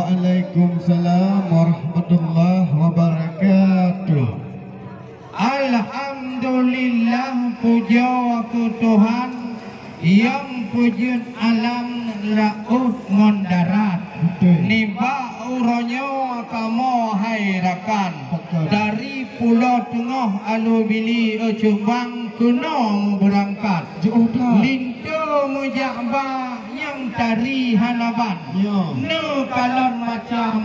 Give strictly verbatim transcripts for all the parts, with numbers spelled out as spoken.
Waalaikumsalam warahmatullahi wabarakatuh. Alhamdulillah, pujoe keu Tuhan, nyang peujeuet alam laôt ngon darat. Betul. Nibak uroe nyoe kamoe hai rakan, betul, dari Pulo Teungoh Alue Bili, Cut Bang keunoe meubeurangkat. Jiôh that. Linto meujak ba nyang tari hana ban. Ya. Neukalon macam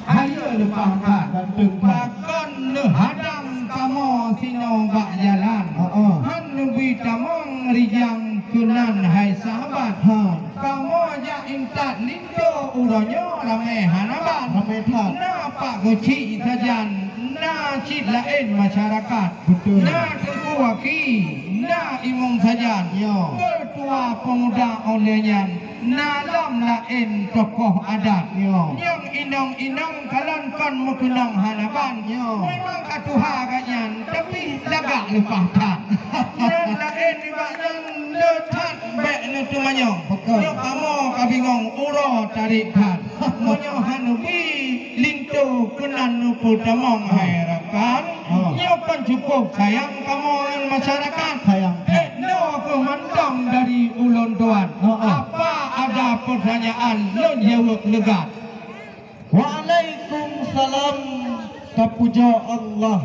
hayeue leupah that. Ganteng that. Pakon neuhadang kamoe sinoe bak jalan. Ha, ha. Han neubi tamong rijang keunan hai sahabat. Ha. Kamoe jak intat linto uroe nyoe ramé hana ban. Ramé that. Na Pak Geuchik sajan, na cit laén masyarakat. Betul. Na Teungku Aki, na Imum sajan. Ya. Keutua peumuda óh lheueh nyan, na lom laén tokoh adat. Ya. Nyang inong-inong kalon kon meukeunong hana ban. Ya. Memang ka tuha gobnyan, tapi lagak leupah that. Nyang laén nibak nyan le that bèk neuteumanyong. Betul. Nyoe kamoe ka bingong uroe tarek that. Meunyoe han neubi linto keunan neupeutamong hai rakan. Ha. Nyoe kan cukup sayang kamoe ngon masyarakat. Sayang. Eh, nyoe keuh mantong dari ulôn tuan. Ha, ha. Apa ada pertanyaan, lôn jaweueb leugat. Waalaikumsalam, tapujoe Allah.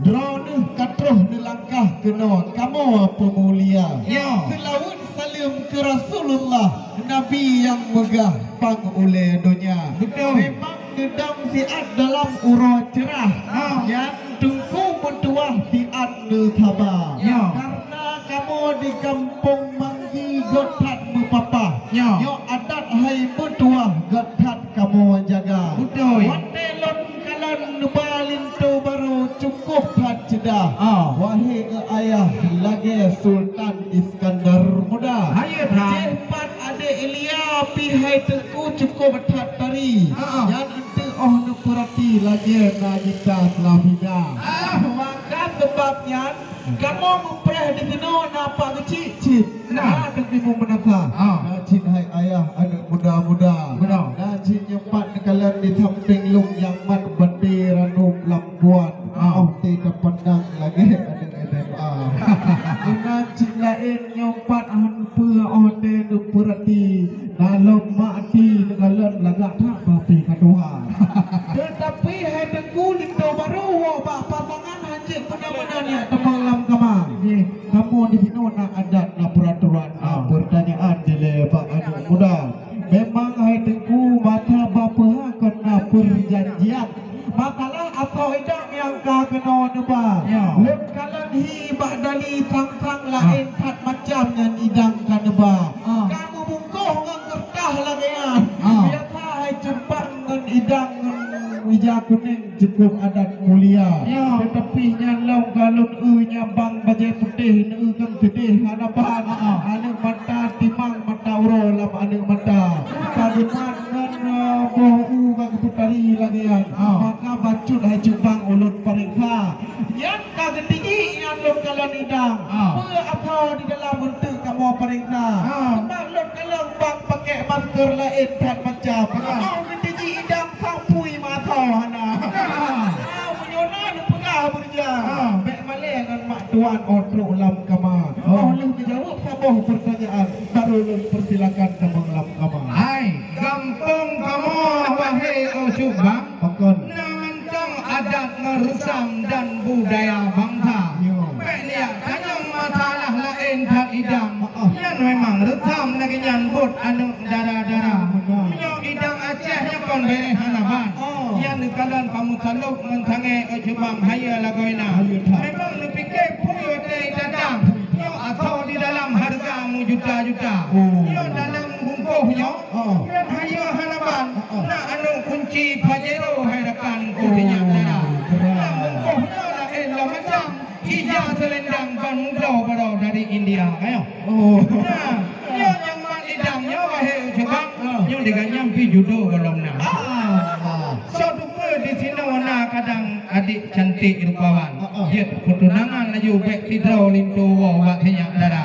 Droeneuh ka troh neulangkah keunoe kamoe peumulia. Ya. Seulaweuet saleuem keu Rasulullah, Nabi nyang meugah pang ulèe donya. Betul. Memang neudong siat dalam uroe ceurah. Ha. Nyan teungku meutuwah siat neusaba. Ya. Karena kamoe di gampông Manggi göt that meupapah. Ya. Nyoe adat hai meutuwah göt that kamoe jaga. Beutôi. Watèe lôn kalon neuba linto barô cukôp that ceudah. Ah. Wahé ayah lagèe Sultan Iskandar Muda. Hayeue that. Jéh pat adék Ilya pih hai teungku cukôp that tari. Ah, ah. Nyan eunteuk 'oh neupeurati lagèe Nagita Slavina. Ah. Maka seubab nyan, kamoe meupreh di sinoe na Pak Geuchik cit. Nah. Na Teungku Imum Meunasah. Ah. Na cit hai ayah aneuk muda-muda. Beuna. Na cit nyoe pat neukalon di sampéng lôn nyang mat batèe ranub lam buan. Ah. 'Oh teuh tapandang lagèe aneuk S M A. Meunan cit laén nyoe pat han peue 'oh teuh neupeurati. Na lom mak até neukalon lagak that bak pih ka tuha. Teutapi hai Teungku linto barô woe bak pasangan hanjeuet meunan-meunan jak teumong lam kama. Jih. Kamoe di sinoe na adat, na peuraturan, na, ah, peurtanyaan dilèe bak aneuk muda. Memang hai Teungku, masa bapeuha kon na peurjanjian. Masalah asoe idang nyang ka keunoe neuba. Ya. Lôn kalon hi bak dali sang-sang laén, ah, that macam nyan idang ka neuba. Ah. Ka meubungkôh ngon keureutah lagèe nyan. Ah. Biasa hai cumpang ngon idang ngon ija kunéng. Cukôp adat mulia. Ya. Teutapi nyan lom ka lôn eu nyang bang bajèe putéh, neu kan seudeh hana ban. Ha, ha. Aneuk mata timang mata uroe lam aneuk mata. Sadeungon ngon, eh, boh u ka geupeutari lagèe nyan. Ha. Maka bacut hai cumpang ulôn pareksa. Nyan ka geutijik nyan lôn kalon idang. Ha. Peue asoe di dalam eunteuk kamoe pareksa. Ha. Seubab lôn kalon bang pakèk masker laén that macam. Ha. Oh, geutijik idang Sampui mata hana. Ah, meunyoe na neupeugah beureuja. Ah. Bèk malèe ngon mak tuan 'oh trôk lam kama. Oh. 'Oh lheueh neujaweueb saboh peurtanyaan, barô lôn peusilakan tamong lam kama. Hai, gampông kamoe wahé, oh, Cut Bang. Pakon? Na mantong adat ngon reusam dan budaya bansa. Yo. Bèk liak tanyong masalah laén that idang. Oh, oh. Nyan memang reusam lagèe nyan buet aneuk dara-dara. Betul. Meunyoe idang Aceh nyan kon bèrèh hana ban. Oh. Nyan neukalon pameusalôb ngon sangè, eh, Cut Bang, hayeue lagoina. Hayeue that. Memang neupiké peue watèe tatang. Nyoe asoe di dalam hareuga meujuta-juta. Oh. Nyoe dalam bungkôh nyoe. Oh. Nyan hayeue hana ban. Oh, oh. Na aneuk kunci Pajero hai rakan ku di nyan dara. Oh, keren. Lam bungkôh nyoe laén lom macam. Ija seulendang ban mubloe baroe dari India, ayo. Oh. Nah, nyoe nyang mat idang nyoe, wahé Cut Bang, ah, nyoe di ganyang pih judo golom na. Ah. Soe teupeue di sinoe na kadang adik cantik rupawan. Ah, ah. Jeuet peutunangan laju bèk sidroe linto woe bak sinyak dara.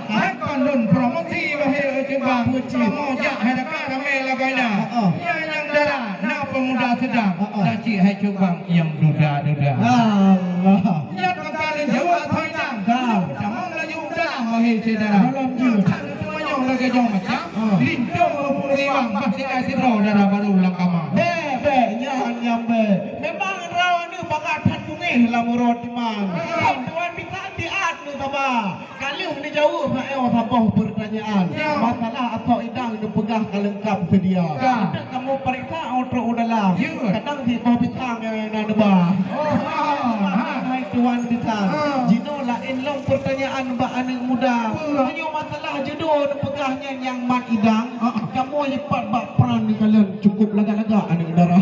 Hai kon lôn promosi, wahé Cut Bang. Betul. Kamoe jak hai rakan ramè lagoina. Ah. Nyan nyang dara, na peumuda seudang, ah, ah, dan cit hai cubang nyang duda-duda. Allah. Nyan ka lheueh jaweueb ateueh inong. Ka. Tamong laju u dalam, wahé syedara. Dalam jeuet. Nyan that teumanyong lagèe nyoe macam, ah, linto meupeuruwang, bah sidai sidroe dara barô lam kama. Bèk, bèk, nyan nyang bèk. Memang droeneuh bagaih that beungéh lam uroe timang. Ah. Tuan bisa siat neusaba. Ka lheueh neujaweueb hai nyoe saboh peurtanyaan. Ya. Masalah asoe idang neupeugah ka leungkap seudia. Ya. Eunteuk kamoe pareksa u trok u dalam. Ya. Kadang siboh pisang nyang na neuba. Oh, ha, ha. Hai tuan pisang. Ha. Jinoe laén lom peurtanyaan bak aneuk muda. Ya. Meunyoe masalah judoe neupeugah nyan nyang mat idang, ha, kamoe jipat bak pran neukalon cukup lagak-lagak aneuk dara.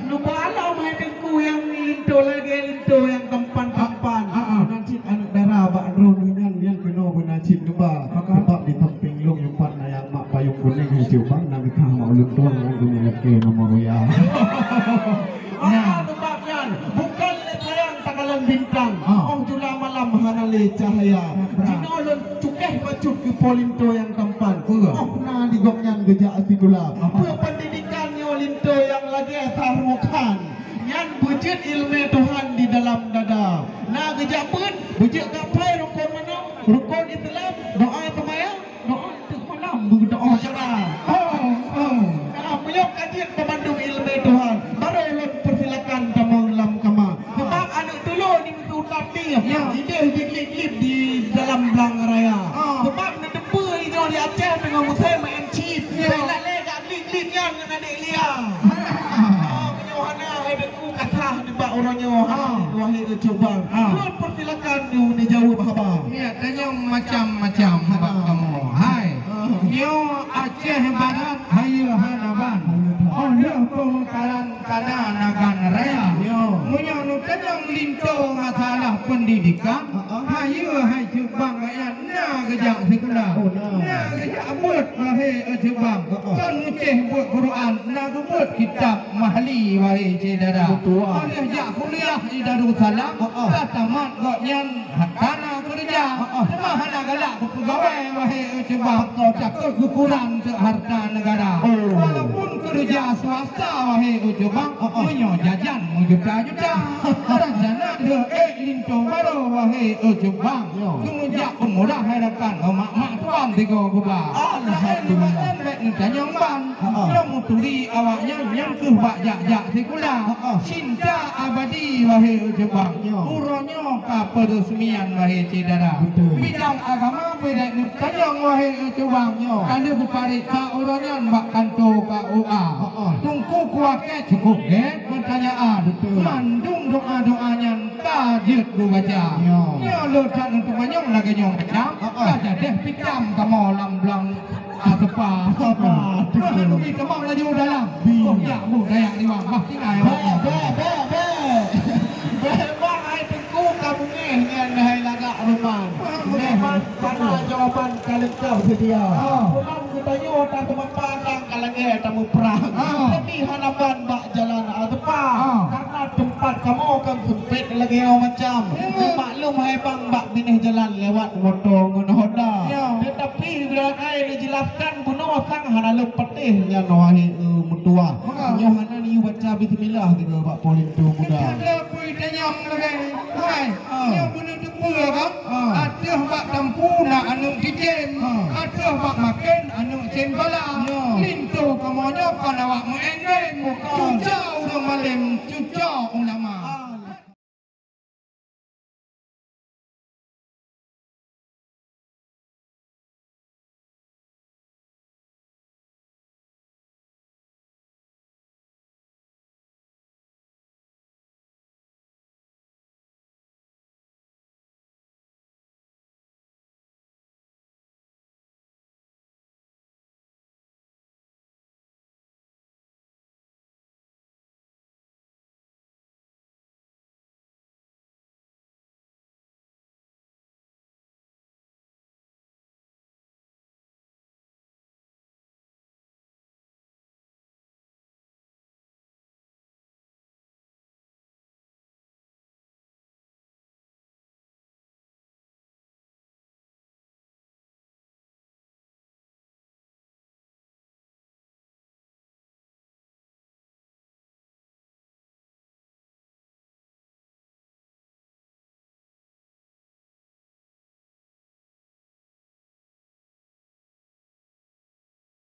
Neuba lom hai Teungku nyang linto lagèe linto nyang tampan-tampan. Ah, ah, ah. Meunan cit aneuk dara bak droeneuh nyan nyang keunoe beuna cit neuba. Maka? Sebab di sampéng lôn nyoe pat na nyang mak payong kunéng hai cubang, na geukah mak ulôn tueng nyan geuneuk lakèe nomor raya. Nah. Maka sebab nyan, bukon lé sayang takalon bintang. Ah. Óh jula malam hana lé cahya. Betul. Jinoe lôn cukéh bacut keu po linto nyang tampan. Betul. Óh na di gobnyan geujak sikula. Ah. Peue pendidikan nyoe linto nyang lagèe Shah Rukh Khan. Nyan beujeuet ileumèe Tuhan di dalam dada. Na geujak beuet, beujeuet kapai rukon meunan, rukon Islam, doa seumayang, doa teuk malam, beudoa syara. Oh, oh. Ah, meunyoe ka jeuet banmandum ileumèe Tuhan, barô lôn peusilakan tamong lam kama. Sebab aneuk tulô di Tapi, ya, idéh jiglip-glip di dalam blang raya. Ah. Sebab neuteupeue inoe di Aceh teungoh musém M C. Ya. Bèk lé jak glip-glip nyan ngon adék Lia. Ah, meunyoe hana, hai Teungku, kasah nibak uroe nyoe, ah, wahé cubang. Ah. Lôn peusilakan nyoe neujaweueb haba. Nyoe tanyong macam-macam bak kamoe. Hai. Ah. Nyoe Aceh Barat, hayeue hana ban. Hayeue hana ban. Oh, lheueh peumeukaran Kana nagan raya. Yo. Meunyoe neutanyong linto masalah pendidikan, ha, ha, hayeue hai cubang rakyat na geujak sikula. Oh, na. Na geujak beuet wahé cubang. Ha, ha. Kon meucéh beuet Quran, na geubeuet kitab Mahli wahé syedara. Betul. Óh lheueh jak kuliah di Darussalam, ha, ha, ka tamat gobnyan Hana keureuja, teuma hana galak keu peugawée, wahé cubang. Takot geukurang teuk harta neugara. Oh. Walaupun keureuja swasta, wahé cubang, meunyoe jajan meujuta-juta. Rencana deuh ék linto barô, wahé cubang. Yo. Keuneuk jak peumurah harapan, oh, mak-mak tuan tiga geuba. Alhamdulillah. Laén bak nyan bèk neutanyong ban. Ha, ha. Nyoe meuturi awaknyan nyang keuh bak jak-jak sikula. Ha, ha. Cinta abadi, wahé cubang. Nyoe. Uroe nyoe ka peureusmian, wahé syedara. Betul. Bidang agama bèk neutanyong, wahé cubang. Nyoe. Ka lheueh geupareksa uroe nyan bak kantô K U A. Ha, ha. Teungku Kuakée cukup gét peutanyaan. Betul. Mandum doa-doa nyan ka jeuet geubaca. Nyoe. Nyoe lôn that neutanyong lagée nyoe macam. Ha, ha. Ka jadeh pitam kamoe lam blang Ah, tepa. Tepa. Wah, aduh, teuma laju dalam. Bi. Oh, ya, bu, dayak liwang. Bah, tinggai. Bèk, bèk, bèk, bèk. Bèk, bang, hai Teungku ka beungéh nyan hai lagak ruman. Memang kana jawaban ka leungkap seudia. Ah. Pulang geutanyoe ta teumapa tang ka lagèe tamuprang. Ah. Tapi hana ban bak jalan, ah, tepa. Ah. Karena teumpat kamoe kan seumpét lagèe nyoe macam. Hmm. Maklum hai bang bak binéh jalan lewat moto ngon Honda. Ya. Tetapi bila kai dijelaskan bunoe sang hana lom patéh nyan wahé, eh, meutuah. Ha. Nyoe hana neuyue baca bismillah tiga bak po linto muda. Ada pui tanyong lagèe, hai, ha, nyoe beuneuteupeu kan? Ha. Ateueh bak tampu na aneuk cicém. Ha. Ateueh bak maken aneuk cembala. Ya. Linto kamoe nyoe kon awak meuéndém. Bukan. Cuco ureueng malém, cuco